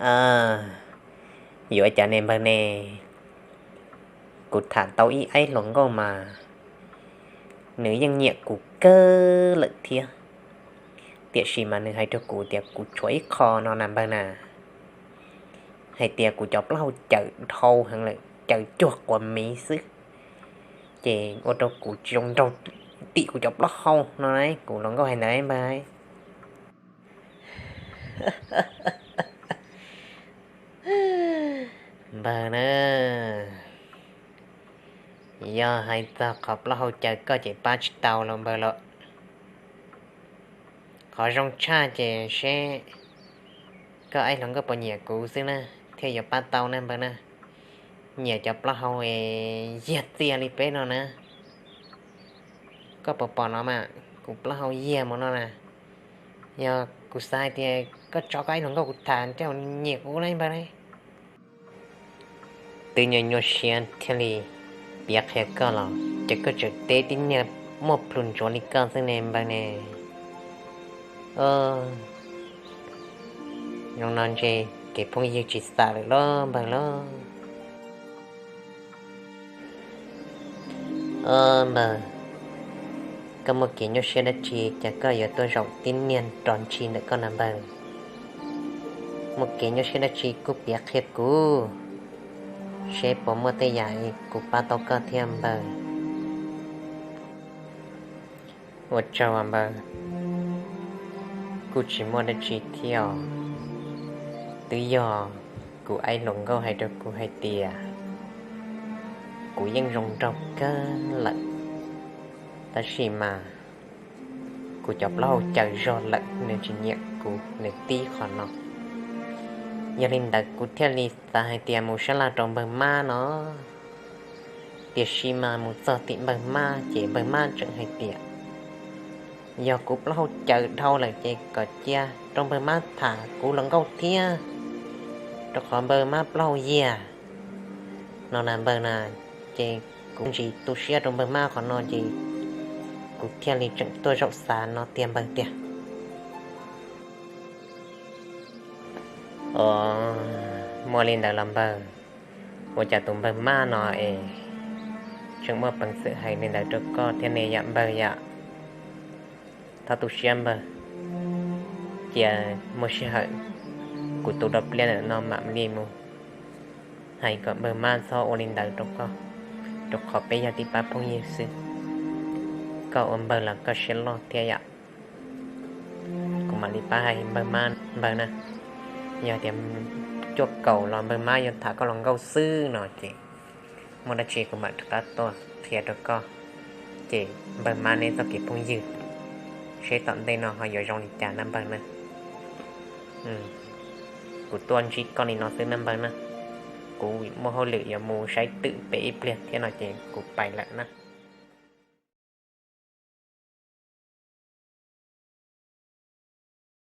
Yuav cas ne npawg ne, kuv tham tau ib aib hluas nkauj mas nws yeej nyiam kuv kawg lawm thiab, tiam sis mas nws hais rau kuv tias kuv tshuav ib qho no na npawg na, hais tias kuv cov plaub hau cawm dhau heev lawm, cawm cuag quav miv xwb, ces ua rau kuv tsis zoo nraug tim kuv cov plaub hau no. Kuv hluas nkauj hais ntawd npawg. Npawg na, yog hais txog qhov plaub hau cawm koj ces pab tsis tau los npawg los. Qhov zoo tshaj ces seb koj aib hluas nkauj puas nyiam kuv xwb na, thiaj yuav pab tau na npawg na. Nyiam cov plaub hau es yiag txias li peb no na. Koj puas pom no mas, kuv plaub hau yiag mus no na. Yog kuv xav hais tias koj tso koj aib hluas nkauj kuv tham nrog nyiam kuv na npawg ne. Twb nyuaj nyuaj siab thiaj li piav qhia koj los ces koj tseem teb tib niag muaj plhus ntsuav li koj xwb ne npawg ne. Zoo no ntshe kev phooj ywg tsis xam lawm los npawg lauj. Npawg, koj muaj kev nyuaj siab dab tsi cas koj yuav tuaj zaum tib niag rov ntshis ntawm koj na npawg? Muaj kev nyuaj siab dab tsi kuj piav qhia kuv, seb puas muaj tej yam kuv pab tau koj thiab npawg. Ua tsaug npawg, kuj tsis muaj dab tsi thiab os. Twb yog kuv aib hluas nkauj hais rau kuv hais tias kuv yeej zoo nraug kawg lawm, tab sis mas kuv cov plaub hau cawm zog lawm nws tsis nyiam kuv nws tib qho no. Yog li ntawd kuv thiaj li xav hais tias mus sab laj rau npawg mab no. Tiam sis mas mus txog tim npawg mab ces npawg mab tseem hais tias yog kuv plaub hau cawm dhau lawm ces kom cia rau npawg mab tham kuv hluas nkauj thiab, rau qhov npawg mab plaub hau yiag no na npawg na. Ces kuv ntsis tu siab rau npawg mab qhov no ces kuv thiaj li tseem tuaj zaum xav no tiag npawg tiag. Os, muaj li ntawd los npawg, ua cas tus npawg mab no es tseem muaj peev xwm hais li ntawd rau koj thiab ne yam npawg yam? Txhob tu siab npawg, cia muaj sij hawm kuv tu rau pliab ntawm no mam li mus hais kom npawg mab txhob ua li ntawd rau koj, rau qhov peb yog tib pab phooj ywg xwb. Koj ua npawg los koj siab loj thiab yam, kuv mam li pab hais npawg mab npawg na. Yog tias cuaj kaum los npawg mab yuav tham koj hluas nkauj xwb no ces muaj dab tsi kuv mam rov qab tuaj qhia rau koj, ces npawg mab neb txoj kev phooj ywg seb tom ntej no ho yuav zoo li cas na npawg na. Kuv tuaj ntsib koj li no xwb na npawg na, kuv muaj hauj lwm yuav mus saib twm pem ib pliag thiab no ces kuv pais lawm na.